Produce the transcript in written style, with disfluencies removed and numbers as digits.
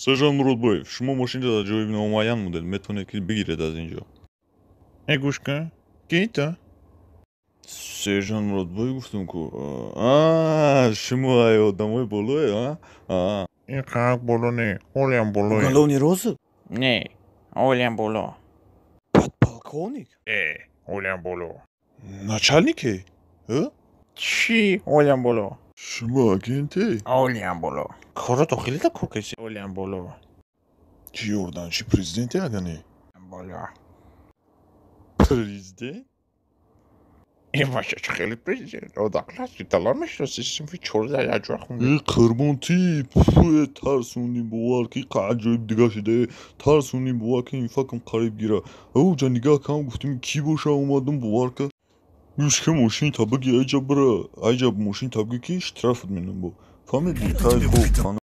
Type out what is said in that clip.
Сержант Муродбоев, шумо мошинро дар ҷои номуайян мондед, метавонед ки бигиред аз ин ҷо. Э, гӯш кун, ки ту? Сержант Муродбоев гуфтам ку. А, шумо ай одамои болое, а? Ин қанак боло не, ҳолиам болое. Уголовный розыск? Не, ҳолиам боло. Подполковник? Э, ҳолиам боло. Начальнике? Чӣ ҳолиам боло? Шумо агенте? Ҳолиам боло. Корро дохилида кор кардӣ? Ҳолиам боло. Чӣ ёрдамчи президенте ага не? Боло. Президент? Ин бача чӣ хеле президент? Одакласи талон мешиноси, синфи 14 якҷоя хунда. Э, қурбон, ти пӯе тарсонӣ, бовар ки аҷоиб дига шуда, тарсонӣ, бовар ки инфакам қариб гира. Оҷа нигаҳ кам, гуфтем, кӣ боша, омадам, бовар ка. Гӯш ки, мошин та биги, айҷа бира, айҷа мошин та биги, ки штрафат менам бо. Фаҳмидӣ? Хай, хуб.